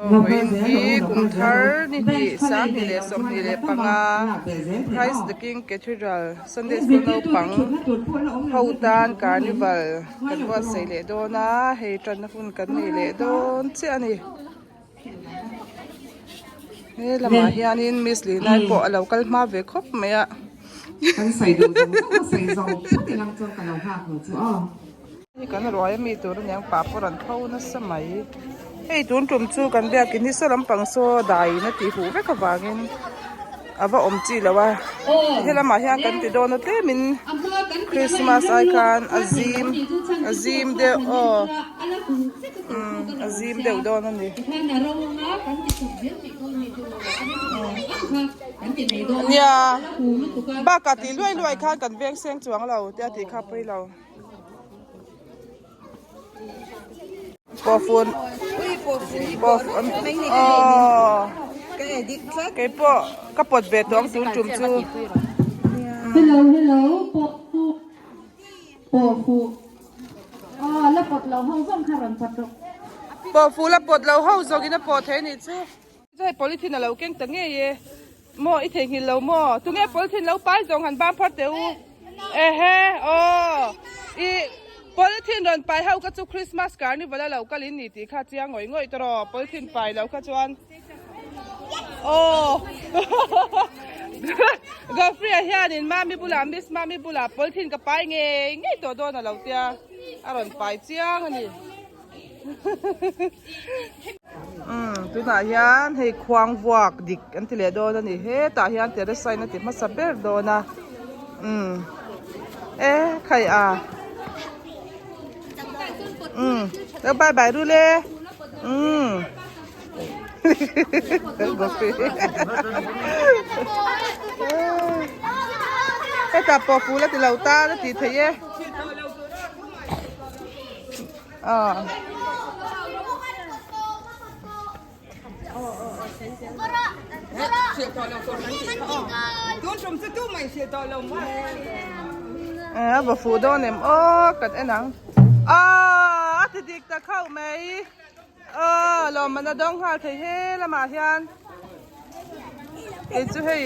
Vawiin hi kum thar ni hnih 2025 Christ the King Cathedral Sunday School naupang ho tan Carnival kan buatsaih leh dawn a, hei tanna hun kan nei leh dawn chiah a ni. He lamah hianin Miss Linai pawh a lo kal hma ve khawp mai a. Hi kan ruai ami tur aniang pah pawh rawn tho nasa mai hei tun tum chu kan biakin hi saw lampang saw daiin a tih huh vek avangin a va awm chi lo a helamah hian kan ti dawn a tlemin christmas ai khan a zim a zim deuh aw umm a zim deuh dawn a ni nia bakah tih luai luai khan kan veng seng chuang lo te a tih kha pawi lo. Pawhfun pawhfun aw kei pawh ka pawt ve tawh ang tun tum chu. Hello hello pawhfu pawhfu aw la pawt lo ho zawng kha rawn pawt rawh. Pawhfu la pawt lo ho zawngin a pawh thei a nih chu. Hei polythene a lo keng ta ngei e. Maw i theihnghilh lo maw? Tunge polythene lo pai zawng han bang phar teh u. Ehe aw i polythene rawn pai ho kha chu Christmas carnival a lo kal in ni tih kha chiang ngawih ngawih tawh rawh polythene pai lo kha chuan aw Godfrey a hianin mami bulah miss mami bulah polythene ka pai ngei ngei tawh dawn a lo tia a rawn pai chiang a ni. Umm tunah hian hei khuang vuak dik an ti leh dawn a ni hetah hian terrace a ti hmasa ber dawn a umm e khai a umm lo bye bye ru le umm hetah pawh ful a ti lo tan a tih theih e. A va fuh dawn em aw kan en ang aw a ti dik ta khauh mai aw lawmman a dawng nghal thei he lamah hian kei chu hei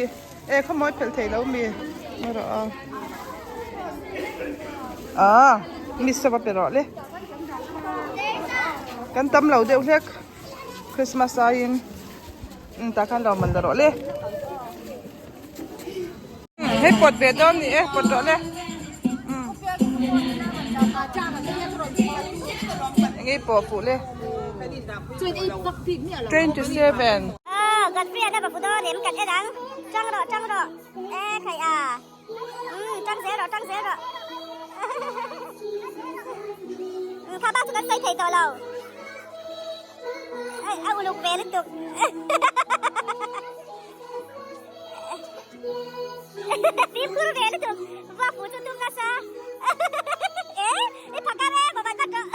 e khawmawi phelh thei lo mi erawh a ah mi sava pe rawh le kan tam lo deuh hlek Christmas aiin tah khan lo man la rawh le hei pawt ve dawn ni e pawt rawh le eng ei pawh fuh le 27. Aw Godfrey a na va fu dawn em kan en ang tang rawh tang rawh e khai a umm tang zel rawh tang zel rawh umm kha bak chu kan sawi thei tawh lo a uluk ve lutuk fimkhur ve lutuk va fu chu tum nasa e i phakar e va van vat rawh.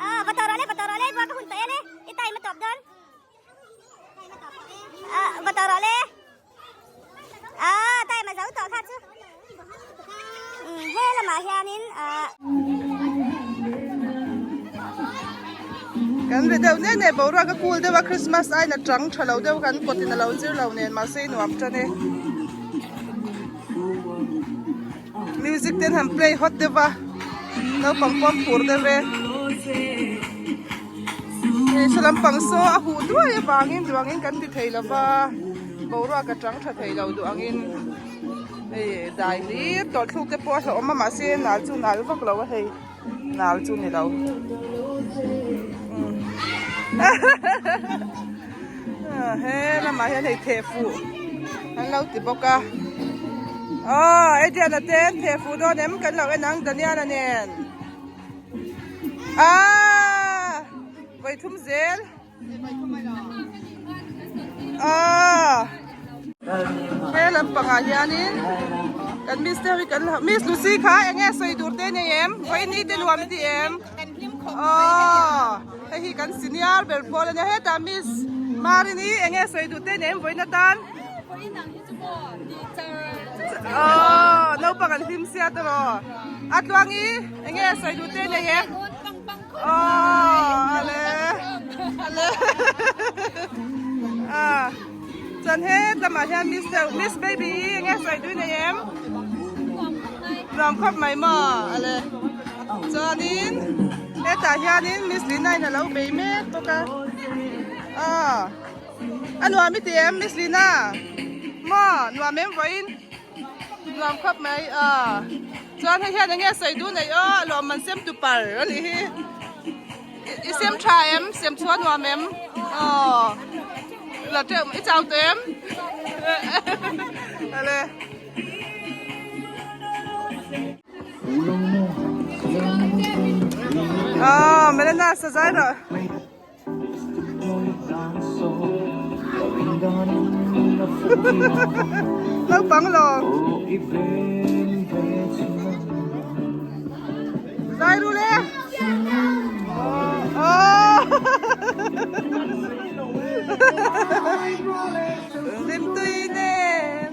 Ah, va tawh rawh le, va tawh rawh le, vua ka hun tawh e le, i time a tawp dawn. Ah, va tawh rawh le. Ah, time a zo tawh kha chu. Um, he lamah hianin ah Kan ri deuh nek nek boruak a cool deuh a Christmas aiin a tang tha lo deuh kan kawtin a lo zir lo nen mahse i nuam tan e. Music ten han play hot deuh va naupang pawh an phur deuh e hei saw lampang saw a huh duai avangin duh angin kan ti thei lo va boruak a chang tha thei lo duh angin hei dai hlir tawlh thluk te pawh a hlauhawm a mahse nal chu nal vak lo a hei nal chu ni lo he lamah hian hei theh fuh an lo ti bawk a aw Adrian-a te an theh fuh dawn em kan lo en ang Daniel-a nen aaa vawi thum zel aaa he lampangah hianin kan miss te ho hi kan miss Lucy kha eng nge sawi tur te nei em vawi ni te nuam i ti em aw hei hi kan senior ber pawl a nia hetah miss Marini eng nge sawi duh te nei em vawiin atan aw naupang an hlim sia tawh a tluangi eng nge sawi duh te nei em aw. Chuan het lamah hian Miss deuh Miss Baby i enge sawi tui nei em? Nuam khawp mai maw ale. Chuanin hetah hianin Miss Lina in alo bei mek bawk a. Aw a nuam i ti em Miss Lina? Maw nuam em vawiin? Nuam khawp mai aw. Chuan hei hian enge sawi duh nei aw a lawm man sem tu par a nih hi. I sem tha em? Sem chhuah nuam em? Aw. La teuh i chau tawh em? Ale. Aw, Melena sa zai rawh. Naupang lawm. Zai ru le. Oh. Lim tui nen.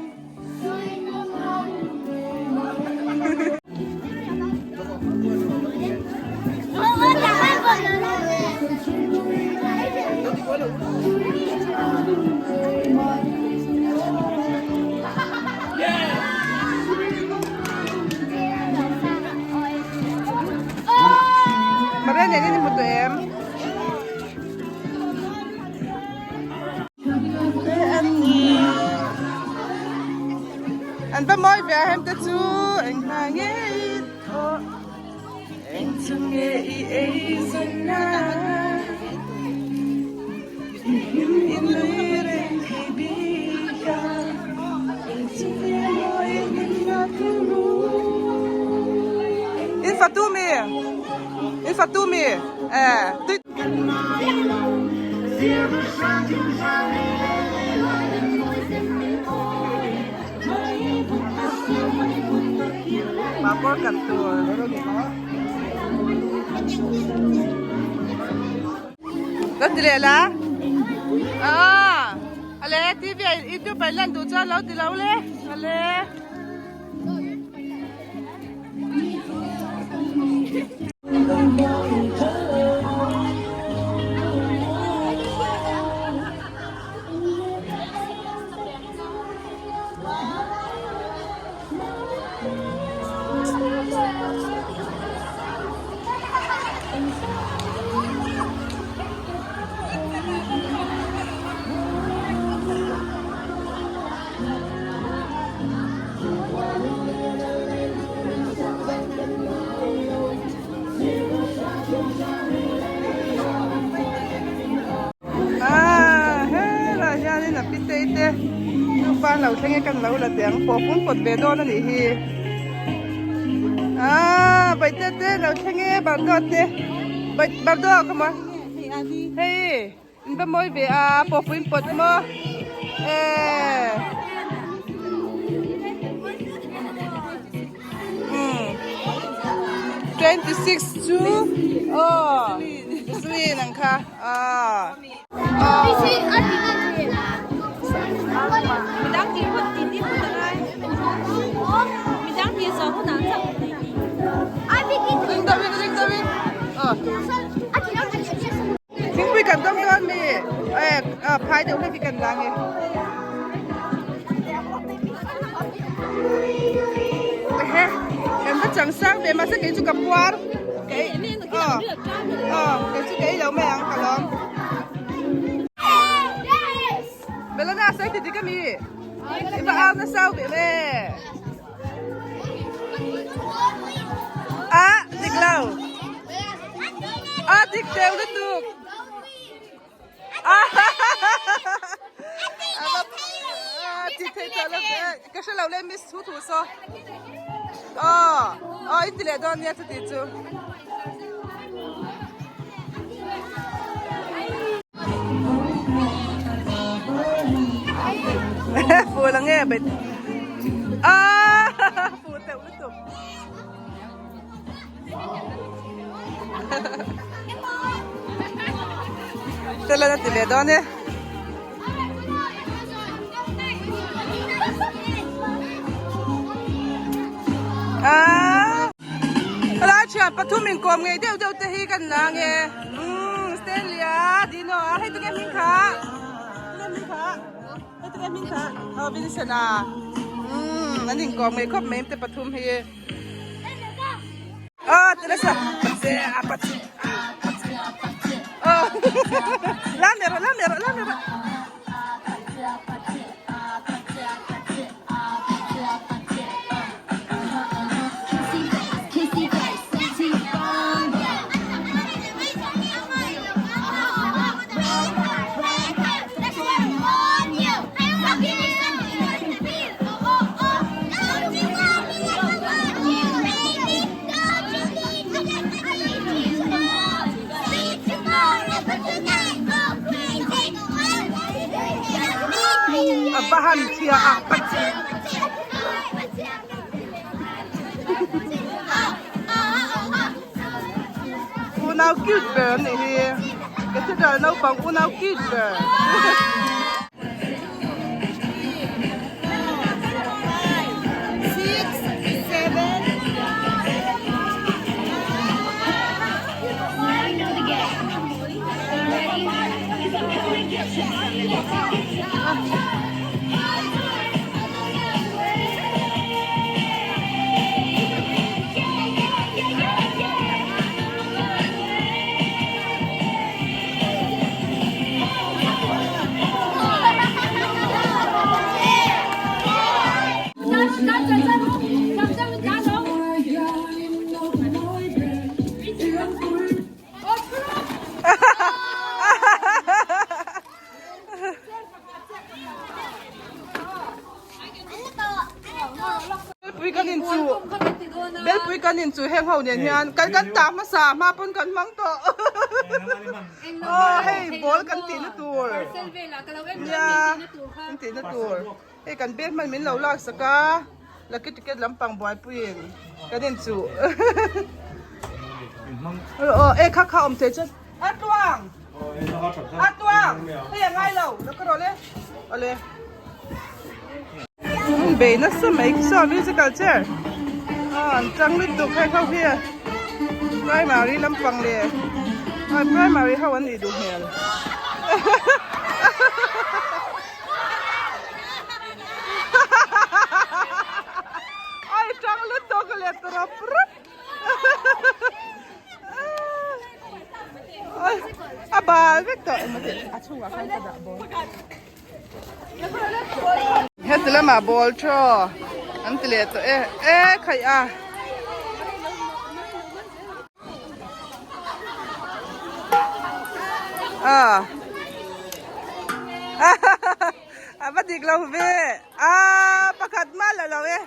Maria nen in hmu tawh em? An va mawi ve a hem te chu eng hna nge i thawh eng chu nge i ei zawn na i hlim i nui reng thei bik a eng chu nge mawi hlim na turu In fatu mi In fatu mi eh tui Papawr kan tur. Lo ti leh la. Ah, ale TV ah YouTube ah lan duh chuan lo ti lo le. Ale. Ah helai hianin a pitei te nupa an lo thleng e kan lo la teh ang pawh pum pawt ve dawn a nih hi ah baite te lo thleng e bardo te bardo ka maw hei. In va mawi ve a, pawhpui in pawt maw? Eh. Hmm. 26 chu oh Jocelyn ang kha ah. Midang ti hun ti ti hun angai. Midang ti zo hun ang chak nei ni. Ring dawin ring dawin. Oh. Thingpui kan dawng dawn mi eh phai deuh hlek hi kan la nge. Ehe kan va chang sang ve mahse kei chu ka puar kei aw aw kei chu ka ei lo mai ang ka lawm. Melana sawi ti dik ami i va au nasa ve le. A dik lo. A dik deuh lutuk. A ti thei tawh lo ka hre lo le miss thu thu saw. Aw aw i ti leh dawn nia chuti chu. Phul ang e bet. Ah phul teuh lutuk. Telan a ti ve dawn e. Ah Helai thian pathum inkawm ngei deuh deuh te hi kan la nge. Umm Stanley a Dino a hei tunge hming kha tunge hming kha. Tunge hming kha? Aw Vincent a. Umm an inkawm ngei khawp mai te pathum hi. Aw Teresa patse a patse a patse aw la leh rawh la leh rawh la leh rawh. A va han chhia a Unau cute ber an nih hi Cathedral naupang unau cute ber. Belpui kan in chu Belpui kan in chu heng ho nen hian kan kan tah hmasa hma pawn kan hmang tawh aw hei ball kan tih na tur nia kan tih na tur hei kan bel hman min lo lak sak a lucky ticket lampang buaipuiin kan in chuh aw e kha kha awm thei chuan a tluang a tluang hei a ngai lo lo ka rawh le awle bei nasa mai khi saw musical chair aw an tang lutuk hei ho hi primary lampang leh primary ho an nih duh hmel. Ai tang lutuk leh tawp rup. A bal vek tawh emaw tih a chhungah khan ka dah ball. Heti lamah ball thaw an ti leh tawh e e khaih a. A a va dik lo ve a pakhat mah la lo e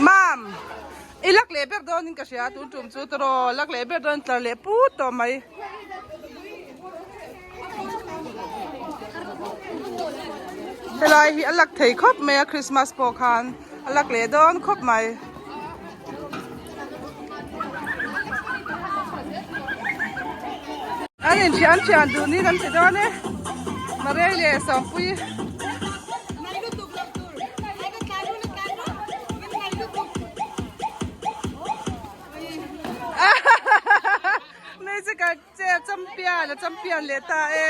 Mam i lak leh ber dawn in ka hria tun tum chu tawraw lak leh ber dawn tlar leh put tawh mai. Helai hi a lak thei khawp mai a Christmas pawh khan a lak leh dawn khawp mai. An inthian thian duh ni kan ti dawn e Marei leh Sawmpuii. Musical chair champion a champion leh ta e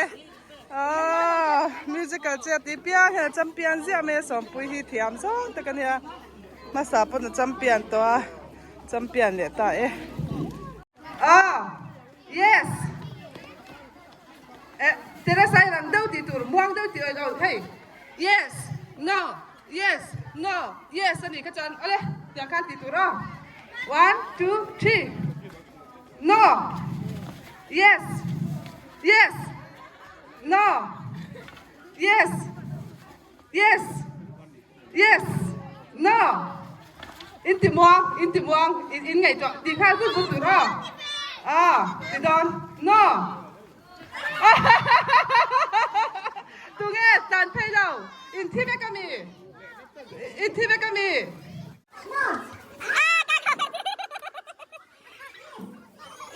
aw musical chair tih piang hian a champion ziah mai a sawmpui hi thiam zawng tak a nia hmasa pawn a champion tawh a champion leh ta e aw yes eh teresa hi rang deuh tih tur muang deuh tih aw hei yes no yes no yes a nih kha chuan awle tiang khan tih tur aw 1 2 3 No! Yes! Yes! No! Yes! Yes! Yes! No! In ti muang, in ti muang, in in ngaihtuah ti nghal vut vut tur aw. Ah, ti dawn. No! Tunge tlan phei lo? In thi vek a mi? In thi vek a mi?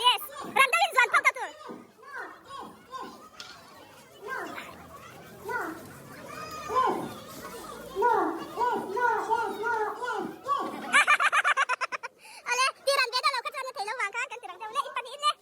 Yes, rang deuhin zuan phawk ta tur. Ale, ti rang ve deuh lo kha chuan a thei lo vang khan kan ti rang deuh le, in pahnihin le.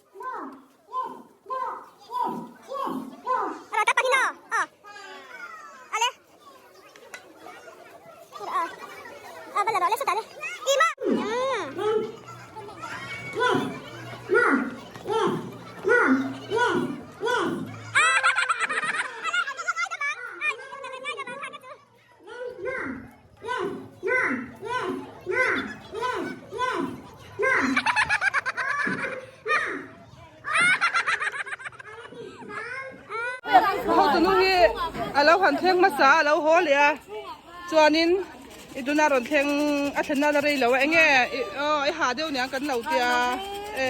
lo han thleng hmasa a lo haw leh a chuanin i tuna rawn thleng a thlen nana rei lo a enge i aw i ha deuh niang kan lo tia e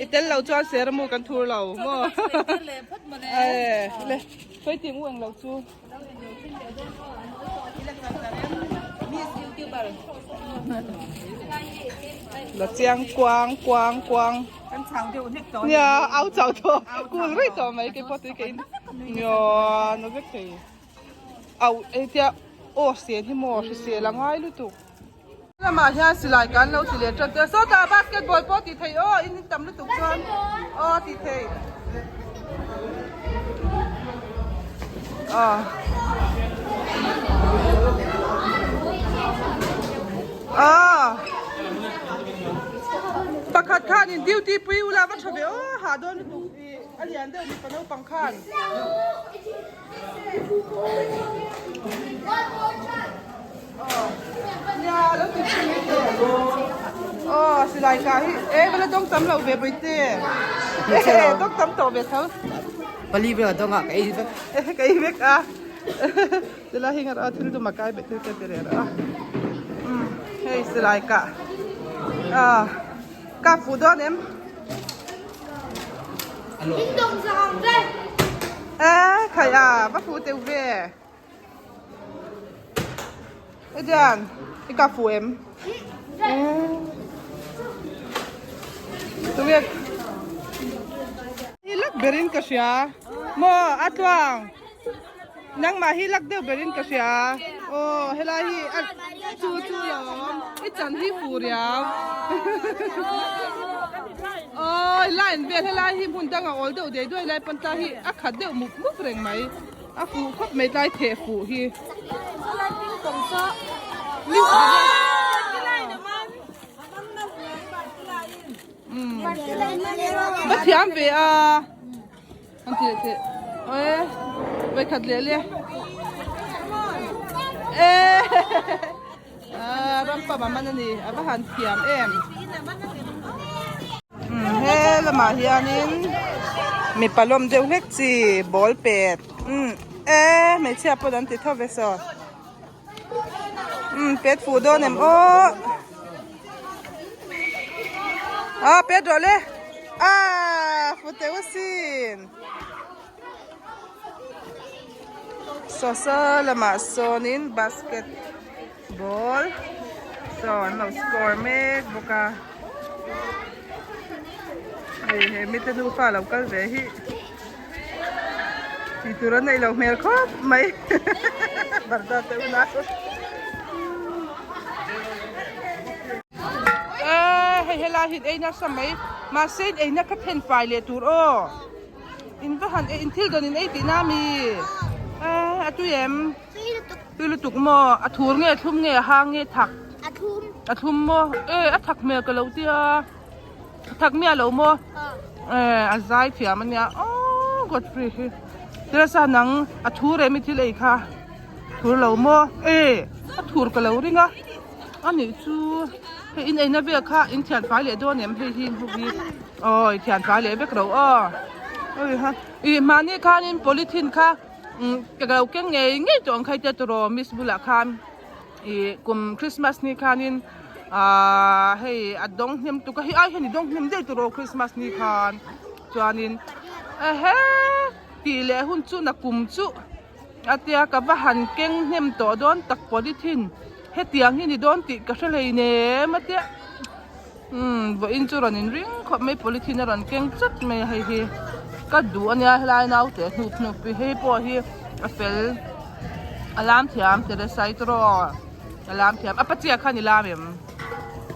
i tel lo chuan seramu kan thur lo maw e le sawi tih u eng lo chu. La chiang kuang kuang kuang nia au chau tawh kul rei tawh mai keipawh tui ka in nia na vek thei au hetia aw sen hi maw hrisel a ngai lutuk lamah hian silai kan lo ti leh tan te sawtah basketball pawh ti thei aw in tam lutuk chuan aw ti thei aw aw pakhat khan in duty pui ula va tha ve aw hah dawn lutuk ih a lian deuh mipa naupang khan. Aw silai kah hi e vela dawng tam lo ve bawihte e dawng tam tawh ve tho pali vel a dawng a ka ei vek ka ei vek a silai hi ngar a thil dum a kai beh thil te ti reh reh a hei silai kah a ka fuh dawn em. Ê khai à va fu teu ve Ê Dian i ka fu em Tu nge Hi lak berin ka hria maw a tluang nangmah hi lak deuh berin ka hria aw helai hi a chu chu lawm i chan hi fu riau aw line vel helai hi hmun dang a awl deuh dei duai lai pawn ta hi a khat deuh mup mup reng mai a fuh khawp mai tlai theh fuh hi. Va thiam ve a. An ti leh teh. Aw e, vawikhat leh le. E ah ram pam a man a ni, a va han thiam em. He lamah hianin mipa lawm deuh hlek chi ball pet umm e hmeichhia pawn an ti tho ve saw. Umm pet fuh dawn em aw. Ah pet rawh le. Ah fu teuh asin. Saw saw lamah sawnin basket ball saw an lo score mek bawk a. Hei he mite nufa lo kal ve hi. Tih tur an neih loh hmel khawp mai barda te una hei helai hi ei nasa mai mahse in eina kha then fai leh tur aw in va han in thil dawn in ei tihna ami a tui em tui lutuk maw a thur nge a thlum nge a hang nge thak a thlum maw e a thak hmel ka lo tia. Thak miah lo maw? Eh, a zai thiam a nia. Aww, Godfrey hi. Teresa nang a thur em i thil ei kha? Thur lo maw? Eh, a thur ka lo ring a. A nih chu hei in eina vel kha in thian fai leh dawn em hei hi ho hi. Aw, i thian fai leh vek ro aw. Oi ha. I mahni khanin polythene kha ka lo keng ngei ngei tawh ang kha i tia tawh rawh miss bulah khan. Ih kum Christmas ni khanin ahh hei a dawng hnem tuk a hei ai hian i dawng hnem daih tur aw Christmas ni khan chuanin ehe tih leh hun chu na kum chu a tia ka va han keng hnem tawh dawn tak polythene hetiang hi ni dawn tih ka hre hlei nem a tia umm vawiin chu rawn in ring khawp mai polythene a rawn keng chat mai a hei hi ka duh a nia helai naute hnup hnup hi hei pawh hi a fel. A lam thiam Teresai tawh a lam thiam a pachia khan i lam em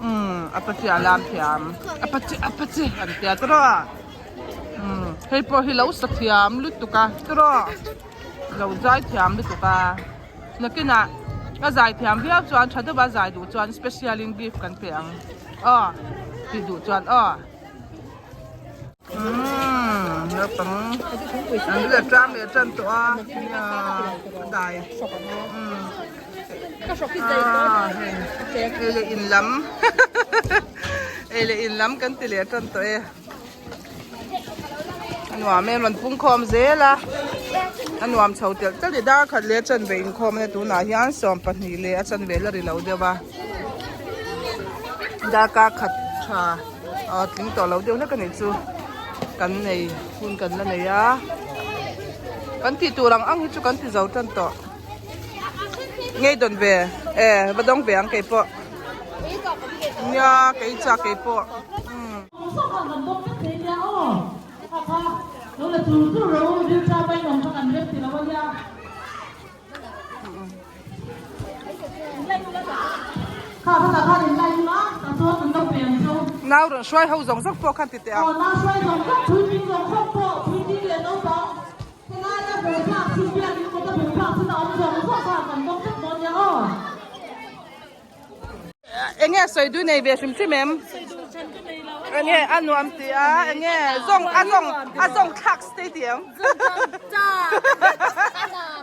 umm a pachia a lam thiam a pachi a pachi an tia tawh umm hei pawh hi lo sa thiam lutuk a tawh lo zai thiam lutuk a nakinah a zai thiam viau chuan tha deuha zai duh chuan special in gift kan pe ang aw tih duh chuan aw. Umm naupang an la tang leh tan tawh a nia a dai umm ah hei ei leh in lam ei leh in lam kan ti leh tan tawh e a nuam em rawn pung khawm zel a. A nuam chho telh telh i dar khat leh a chanve inkhawm ania tunah hian 12 leh a chanve la ri lo deuh a darkar khat tha ah tling tawh lo deuh hlek a nih chu kan nei hun kan la nei a kan tih tur ang ang hi chu kan ti zo tan tawh ngei dawn ve e va dawng ve ang keipawh nia kei chak keipawh umm. Kha kha lo la chur chur ro dil tha pain awm kha kan rem ti lo a nia. Kha kha tah khan in lai ula tah chuan kan lo pe ang chu. Nau rawn hruai ho zawng zawng pawh khan ti teh ang. Aw nau hruai zawng zawng puitling zawng zawng pawh puitling leh naupang helaia hmuh thlak chin biakin kawta hmuh thlak chin a awm zawng zawng kha kan dawng vek dawn nia aw. Enge sawi dui nei ve hrim hrim em? Enge a nuam ti a enge zawng a zawng a zawng thlak stay ti ang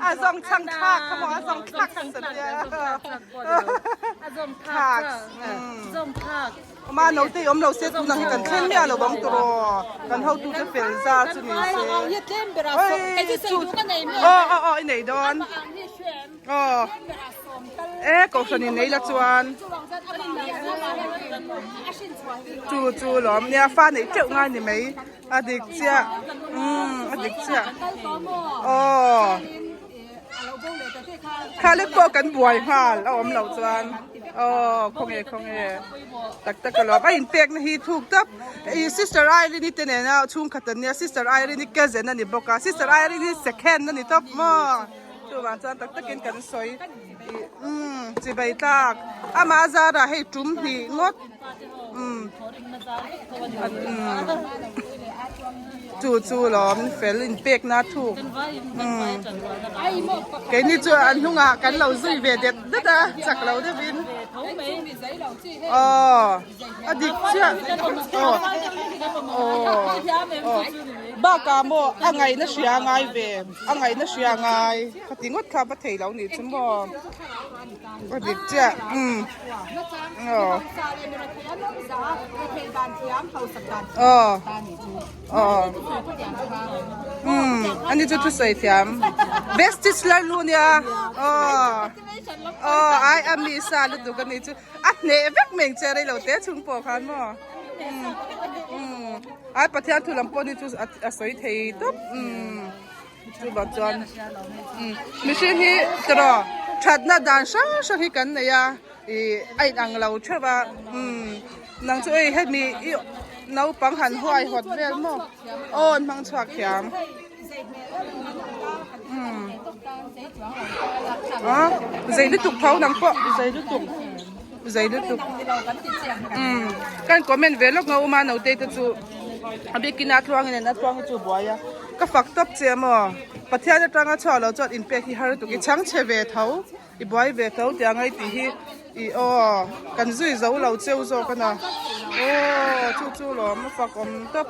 a zawng chhang thlak kha maw a zawng thlak satia thlak ma naute awm lo se tunah hi kan thleng miah lo bang tawh kan hotute fel zar chu ni se aw aw aw i nei dawn. Aw e kohhran in nei la chuan chu chu lawm nia fa neih teuh ngai ni mai a dik chiah umm a dik chiah aw kha lek pawh kan buai nghal a awm loh chuan aw khawnge khawnge tak tak a lawm a inpek na hi thuk tap ih sister Irene-i te nena chhungkhat an nia sister Irene-i cousin a ni bawk a sister Irene-i second a ni tawp maw. Chuvang chuan tak takin kan sawi ih umm chibai tlak amah a zarah hei tum hnih ngawt umm umm chu chu lawm fel inpekna thuk umm keini chu an hnungah kan lo zui ve det det a chak lo deuhin aw. A dik chiah aw aw bakah maw a ngaihna hria ngai ve a ngaihna hria ngai ka ti ngawt kha va thei lo nih chu maw a dik chiah umm aw aw aw umm ani chu thusawi thiam best lalnu nia aw aw ai a mi sa lutuk ani chu. A hneh vek mai ang che rei lo te chhung pawh khan maw umm ai Pathian thu lam pawh ni chu a sawi thei tawp umm chuvang chuan umm mihring hi tiraw thatna dan hrang hrang hi kan nei a ih a inang lo theuh a umm nang chu hei hemi i naupang han huai hawt vel maw aw an hmang chhuak thiam. Zei lutuk tho nang pawh zei lutuk zei lutuk umm kan comment ve lawk nga uma naute te chu a bikin a tluang in a tluang hi chu buai a ka fak tawp che maw Pathian atanga chhuah loh chuan inpek hi har lutuk i chhang chhe ve tho i buai ve tho tih anga i tih hi ih aw kan zui zo lo cheu zawk a na aw chu chu lawm a fak awm tawp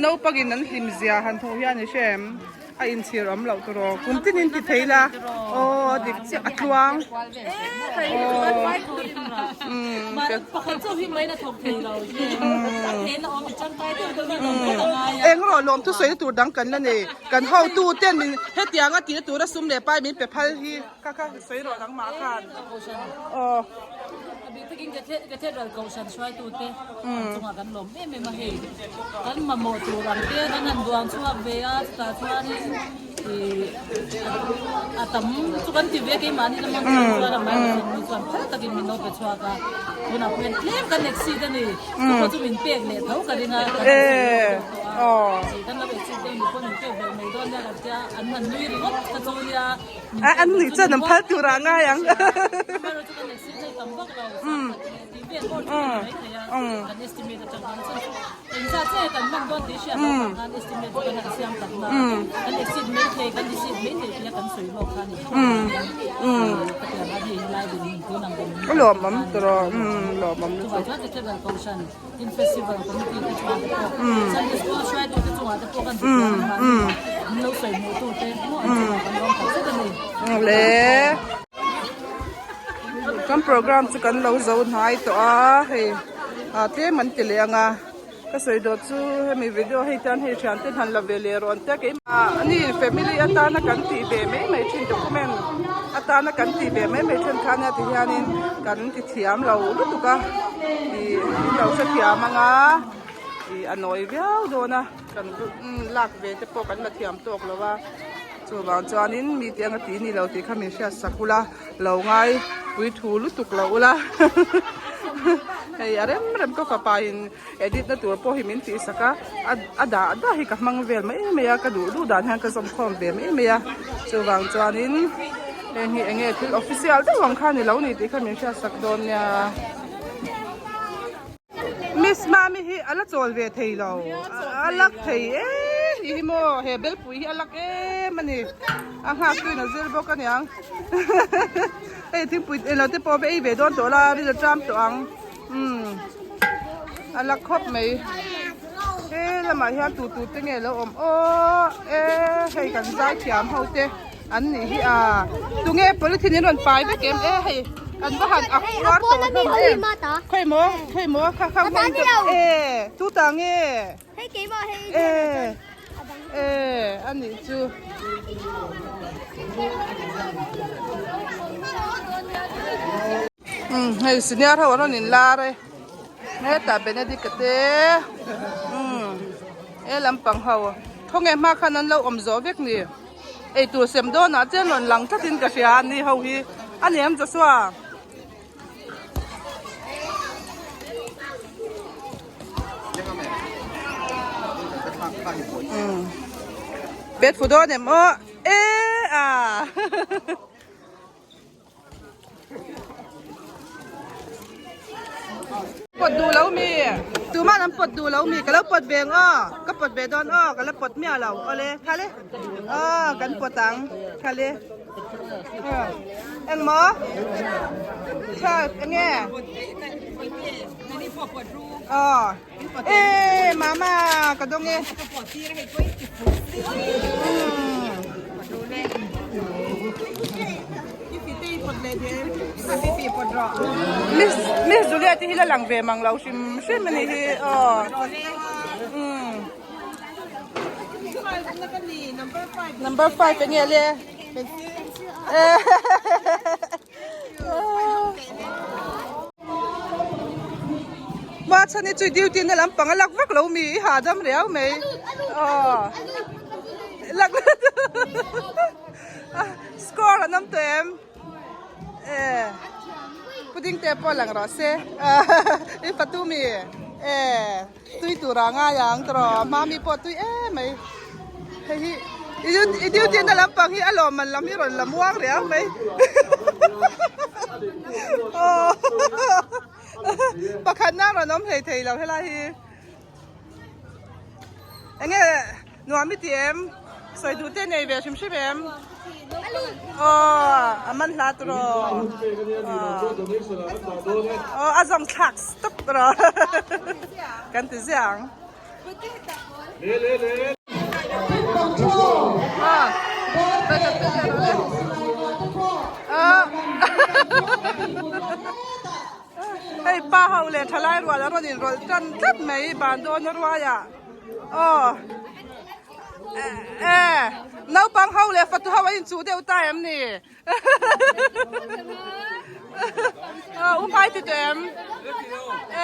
naupang in an hlim zia han hmuh hian i hre em a inchhir awm loh tur aw kum tin in ti thei la aw a dik chiah a tluang aw eng rawh lawm thusawi na tur dang kan la nei kan hotu ten min hetiang a tih na tura sum leh pai min pe phal hi. Kha kha sawi rawh nangmah khan aw. A bik takin Cathedral Kohhran hruaitute an chungah kan lawm em em a hei. Kan mamawh tur ang te kan han duang chhuak ve a chutah chuanin ih a tam chu kan ti ve keimahni lamah chuan a mai mi chuan phal takin min lo pe chhuak a. Tunah pawh hian tlem kan exceed a ni. Chu pawh chu min pek leh tho ka ring a kan han sawi lawk deuh tawh a. Kan lo exceed deuh ni pawh min pek belh mai dawn nia kan tia an han nui ringawt kha chu nia. A an nuih chuan an phal tur ah ngai ang. A lawmawm tawh lawmawm lutuk. Le kan program chu kan lo zo hnai tawh a hei ah tlem an ti leh ang a. Ka sawi dawt chu hemi video hei tan hei thian te han la ve leh rawn te keimah ni family atana kan tih ve mai mai thin document atana kan tih ve mai mai then kha nia ti hianin kan ti thiam lo lutuk a ih in lo hrethiam anga ih a nawi viau dawn a kan lak ve te pawh kan la thiam tawk lo a chuvang chuanin mi te anga ti ni lo tih kha min hriat sak ula. Lo ngai pui thu lutuk lo ula hei a rem rem ka fapa in edit na tur pawh hi min tih sak a a dah dah hi ka hmang vel mai mai a ka duh duh dan hian ka zawm khawm ve mai mai a chuvang chuanin heng hi enge thil official deuh ang kha ni lo ni tih kha min hriat sak dawn nia. Miss Mami hi a la chawl ve thei lo a lak thei em hi maw he belpui hi a lak em a ni a nghak tuin a zir bawk a niang hei thingpui eng lo te pawh ei ve dawn tawh la ril a ṭam tawh ang umm a lak khawp mai he lamah hian tu tu te nge lo awm aw e hei kan zai thiam ho te. An nih hi a, tunge polythene in rawn pai vek em e hei an va han ak uar tawh hlawm em khawi maw khawi maw kha kha hmang tawh e tu ta nge e e a nih chu. Umm hei senior ho an rawn in lar e hetah Benedict a te umm he lampang ho khawnge hma khan an lo awm zawh vek ni. Eitur sem dawnah chian rawn lang tlatin ka hria a ni ho hi a ni em Joshua? Umm Bet fu dawn em aw e a. Pawt duh lo mi tuman an pawt duh lo mi ka lo pawt ve ang aw ka pawt ve dawn aw ka la pawt miah lo awle khale aw kan pawt ang khale engmaw tha enge aw e mama ka dawng e. Miss Miss Juliet hi la lang ve mang lo hrim hrim a ni hi aw umm number 5 enge le Ma chhan hi chu duty na lampang a lak vak lo mi i hahdam riau mai aw lak score an awm tawh em e pudding te pawh lang rawh se i fatu mi e tui tur ah ngai ang tawh mami pawh tui em mai hei hi i duty na lampang hi a lawmman lam hi rawn la muang riau mai aw pakhat na rawn awm hlei thei lo helai hi enge nuam i ti em sawi duh te nei ve hrim hrim em aw a man hla tur aw aw a zawng thlak stop rawh kan ti ziah ang. Hei pa ho leh thalai rual a rawn inrawlh tan tlat mai ban dawn a ruai ah aw e naupang ho leh fatu ho a inchuh deuh ta em ni u hmai ti tawh em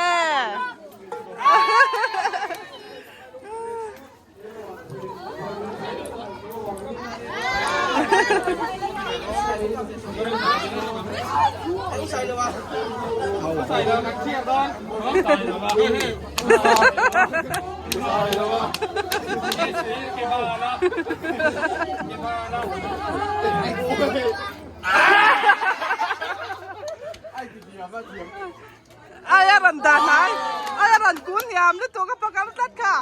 e Ai a rawn dah hnai ai a rawn kun hniam lutuk a pakam tlat kha.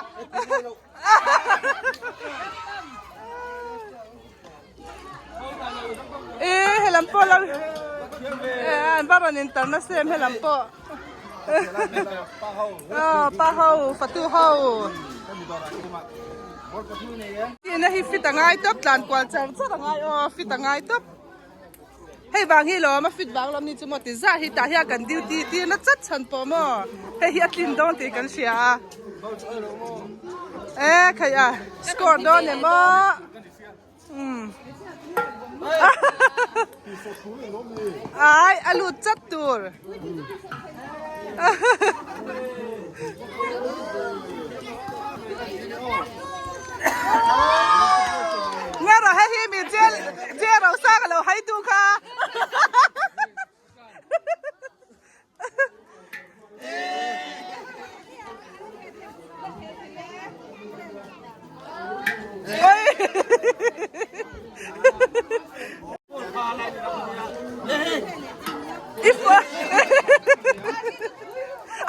E helam pawh lo e an va rawn intar nasa em helam pawh. Aw pa ho fatu ho. Tina hi fit a ngai tawp tlan kual char char a ngai aw fit a ngai tawp. Hei vang hi lawm a fit vang lawm ni chu maw ti zah hi tah hian kan duty tir na chat chhan pawh maw hei hi a tlin dawn tih kan hria a. E khai a score dawn em aw umm ai a lut chat tur Nghe rawh hei hi mi che ro sang a lo hai tu kha.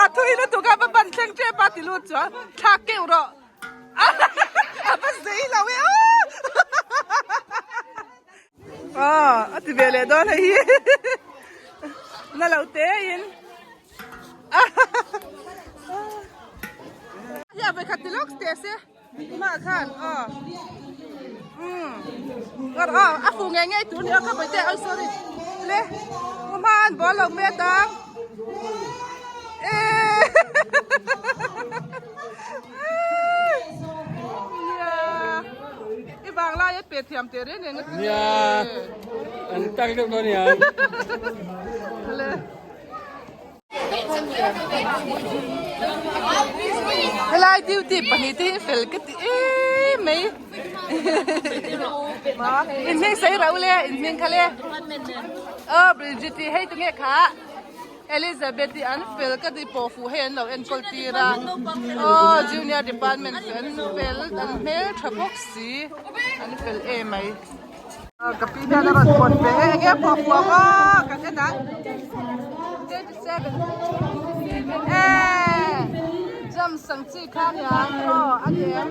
A thui lutuk a va ban thleng tep a ti lut chuan thlak keuh rawh a va zei lo e aw a ti ve leh dawn hei hi na lo te in hi a vawikhat ti lawk teh se hmah khan aw umm aw a fu ngei ngei tur a ni a ka vawi te oh sorry le hma an ball lo met ang eee I vang lai a pe thiam teh reng reng a ti Nia, an tak deuh dawn aniang. Le. Helai duty pahnih te hi fel ka ti em mai. In hming sawi rau le, in hming kha le. Aw Bridget i hei tunge kha. Elizabeth i an fel ka ti pawh fuh hei an lo enkawl tir a aw junior department chu an fel an hmel tha bawk si an fel em mai ka pi hian a rawn pawt ve e enge pawh fuh ang aw kan en ang 27 e jam sang chi kha a niang aw a ni em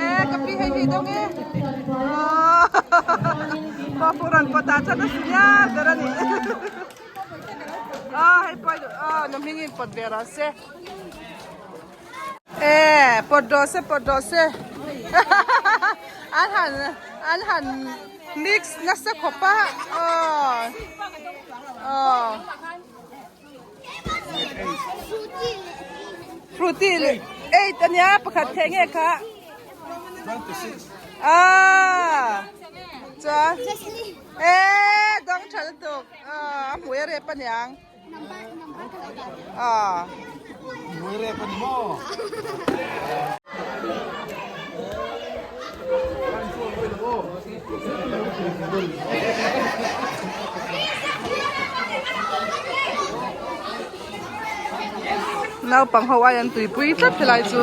e ka pi hei hi dawng e aw pawh fuh rawn pawt ah chuan a senior ber a ni. Ah hei pawh ah na hming in pawt ve rawh se e pawt rawh se pawt rawh se an han an han mix nasa khawp a aw aw fruity leh eight ania pakhat thei nge kha ah chuan Eee dawng tha lutuk a hmui a rep aniang aw Hmui rep ani maw? Naupang ho ai an tuipui tlat helai chu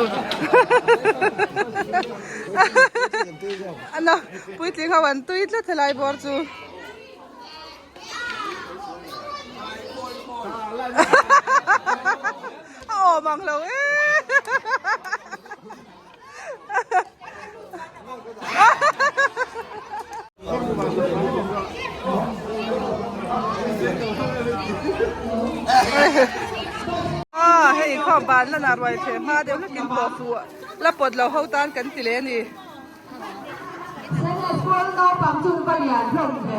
Ano puitling ho an tui tlat helai bawr chu. A awm ang lo e. Ah hei khaw ban lana ruai theh hma deuh hlek in pawh fuh la pawt lo ho tan kan ti leh a ni. Sunday school naupang chu va lian hlawm ve.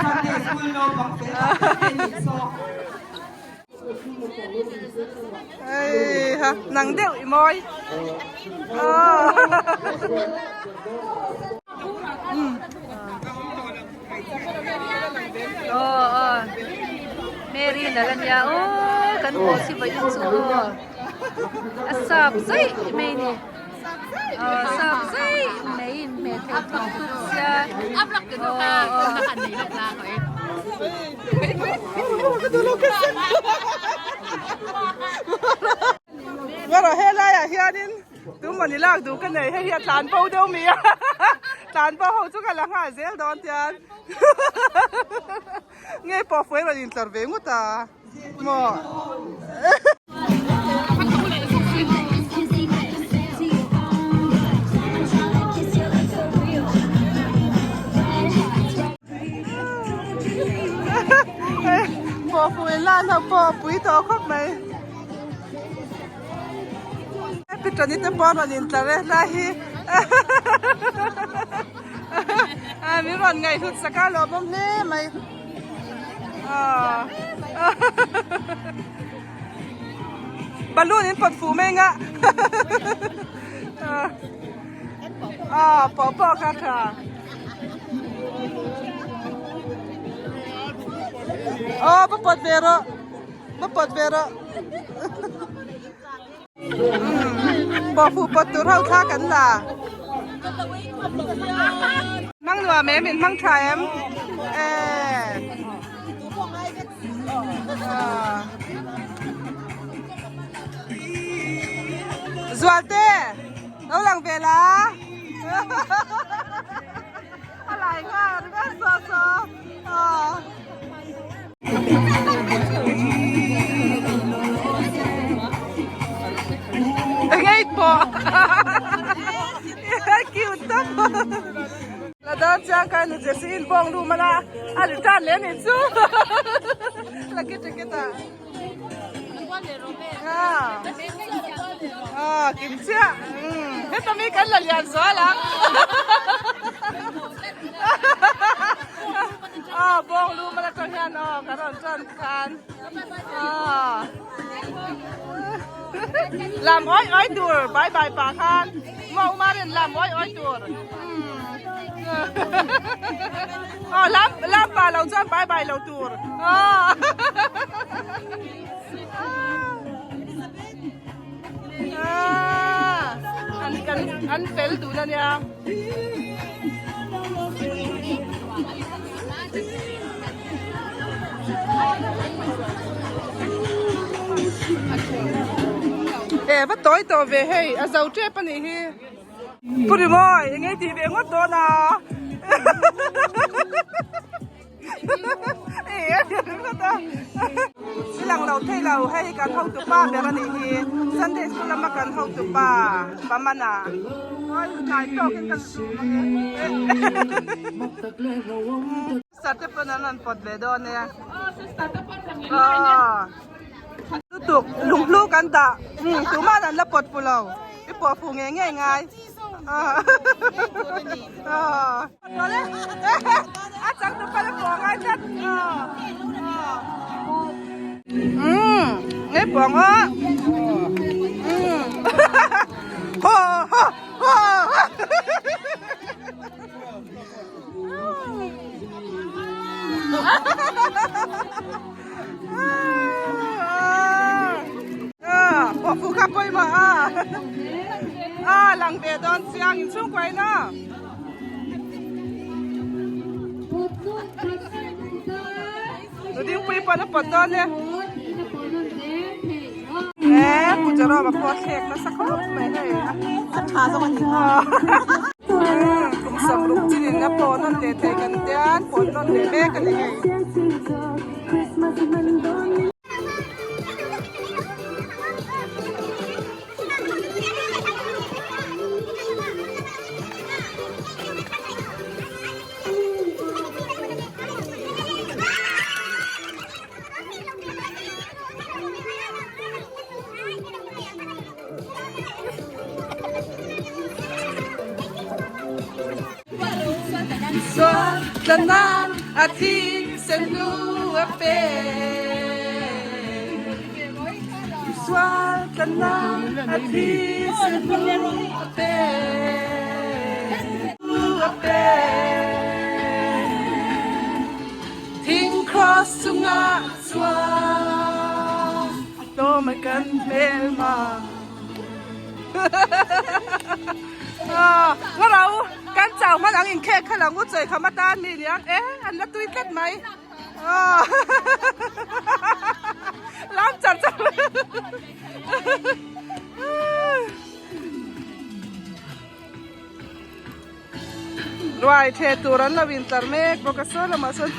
Sunday school naupang fel tak tak te nih saw. Ei ha nang deuh i mawi. Aw aw Mary nal ania aw kan haw si vaih in chu aw a sap zaih mai ni aw sap zaih mai in hmeh theih tuk tuk sia aw aw. Ngarawh helaiah hianin tumani lak duh ka nei hei hi a tlan bo deuh mi a tlan bo ho chu ka la nghal zel dawn tian nge pawh fuai rawn intlar ve ngawt a maw. Pawh fuh in lan ho pawh a pui tawh khawp mai. Pitani te pawh rawn intlar e hlai hi min rawn ngaihhlut sak a lawmawm hle mai. Balloon in pawt fuh mai nga. Ah, pawh pawh kha tha. Oh, va pawt ve rawh. Va pawt ve rawh. Pawh fuh pawt tur ho thla kan la. Hmang nuam em in hmang tha em? Eh. Zualte, lo lang ve la. A lai nga ringawt saw saw. Ngei pawh. Cute tawp. La dawn chiang kai nu Jessie in bawng lu mana a return leh anih chu. Lucky ticket ah. Ah, kim chiah. Heta mi kan la lian zual ang. Ah, bawng lu mana tang hian aw ka rawn chuan khan. Ah. Lam oi oi tur bye bye pa khan. Maw marin lam oi oi tur. Aw lam lam pa lo chuan bye bye lo tur. Aw. An kan an fel dun ania. E va tawi tawh ve hei a zo tep a nih hi. Pu Rimawi eng nge tih ve ngawt dawn a e a ti ringawt a i lang lo thei lo hei kan hotu pa ber a nih hi Sunday school lama kan hotu pa Pamana awi hnai tawkin kan zoom ange. Sister te pawn an rawn pawt ve dawn e. Aw. Lutuk lunghlu kan dah. Um tuman an la pawt fu lo. I pawh fu ngei ngei ngai. Aw. A chang tu pala pawh ngai tlat. Um ngei pawh ngaw. Um. Ho ho ho. Pawh fuh kha pawimawh a a lang ve dawn chiang inchhungkua in a. Nudingpui pawn a pawt dawn e. E Pu Jerome a pawh a thlek nasa khawp mai hei a tha zawk a ni kha. Kum 60 chin in a pawh nawn leh thei kan tian pawh nawn leh mek a ni hei. Sual tlan nan a thi sen hnu a pe Sual tlan nan a thi sen hnu a pe A pe Thing cross chungah chuan a tlawm a kan hmelma. Ngaro kan chau hman ang inkhek kha lang u chawi kham atan mi niang e an la tui tlat mai. Lam char char. Ruai theh tur an lo intlar mek bawk a saw lamah sawn.